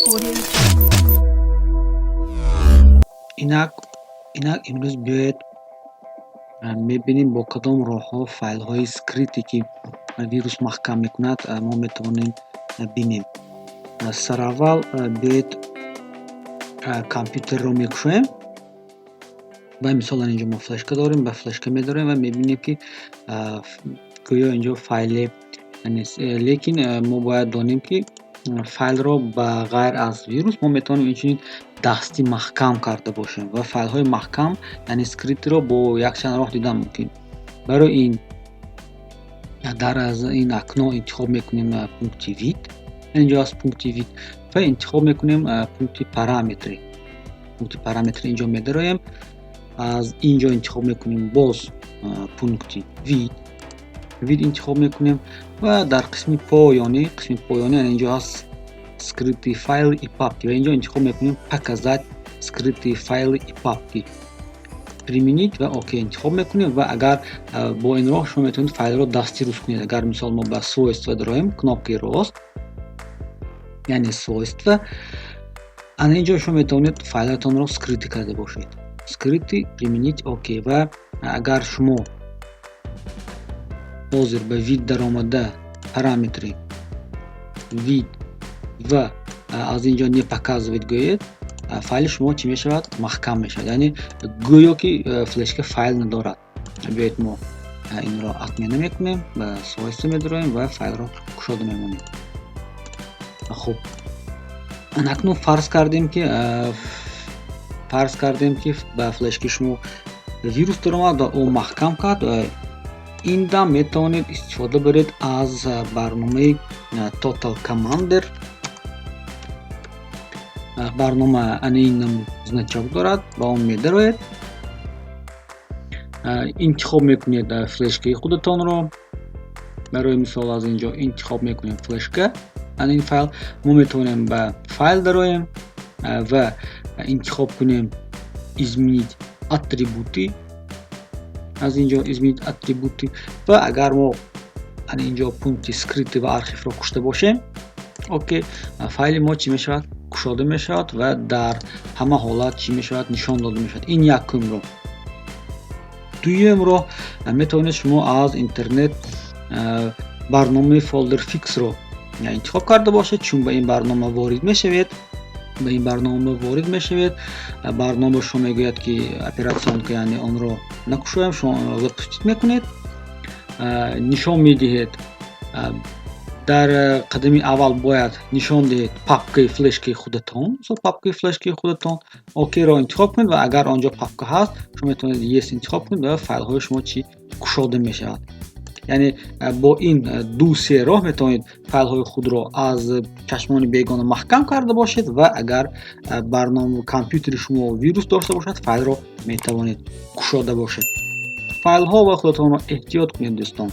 Audio Jungle. Инак имрӯз биёед, мебинем, бо кадом роҳҳо файлҳои скрытые, ки вирус маҳкам мекунад, мо метавонем бинем. Сараввал биёед, компютерро мекушоем ва мисол инҷо мо флешка дорем, ба флешка медорем ва мебинем, ки гӯё инҷо файле нест, лекин мо бояд донем, ки файлро ба ғайр аз вирус мо метавонем инчунин дастӣ маҳкам карда бошем ва файлҳои маҳкам, яъне скрытый ро бо якчанд роҳ дидан мумкин. Барои ин дар ин окно интихоб мекунем пункти «Вид», инҷо аст пункти «Вид», ва интихоб мекунем пункти «Параметры». Пункти «Параметры» инҷо медароем, аз инҷо интихоб мекунем боз пункти «Вид», «Вид» интихоб мекунем ва дар қисми поёнӣ инҷо ҳаст «Скрытые файлы и папки» ва инҷо интихоб мекунем «Показать скрытые файлы и папки», «Применить» ва «Окей» интихоб мекунем. Ва агар бо ин роҳ шумо метавонед файлро дастӣ руст кунед. Агар мисол мо ба «Свойства» дароем, кнопкаи рост, яъне «Свойства», ана инҷо шумо метавонед файлатонро скрытый карда бошед, скрытый, «Применить», «Окей». Ва агар шумо ҳозир ба «Вид» даромада, «Параметры», «Вид» ва аз инҷо «Не показывать» гӯед, файли шумо чӣ мешавад? Маҳкам мешавад, яъне гӯё ки флешка файл надорад. Биёед, мо инро отмена мекунем, ба «Свойства» медароем ва файлро кушода мемонем. Хуб, акнун фарз кардем, ки ба флешкаи шумо вирус даромад ва ӯ маҳкам кард. Ин дам метавонед истифода баред аз барномаи Total Commander. Барнома ана ин значок дорад, ба он медароед, интихоб мекунед флешкаи худатонро. Барои мисол, аз инҷо интихоб мекунем флешка, ана ин файл. Мо метавонем ба «Файл» дароем ва интихоб кунем «Изменить атрибуты», аз инҷо «Изменить атрибуты». Ва агар мо ана инҷо пункти «Скрытый» ва «Архив» ро кушта бошем, окей, файли мо чӣ мешавад? Кушода мешавад ва дар ҳама ҳолат чӣ мешавад? Нишон дода мешавад. Ин якум роҳ. Дуюм роҳ: метавонед шумо аз интернет барномаи Folder Fix ро интихоб карда бошед. Чун ба ин барнома ворид мешавед, барнома ба шумо мегӯяд, ки операционка, яъне онро накушоем, шумо онро запустить мекунед, нишон медиҳед. Дар қадами аввал бояд нишон диҳед папкаи флешкаи худатон, мисол папкаи флешкаи худатон, «Окей» ро интихоб кунед ва агар он ҷо папка ҳаст, шумо метавонед «Yes» интихоб кунед ва файлҳои шумо чӣ? Кушода мешавад. Яъне бо ин ду се роҳ метавонед файлҳои худро аз чашмони бегона маҳкам карда бошед ва агар барнома компютери шумо вирус дошта бошад, файлро метавонед кушода бошед. Файлҳо ва худатонро эҳтиёт кунед, дӯстон.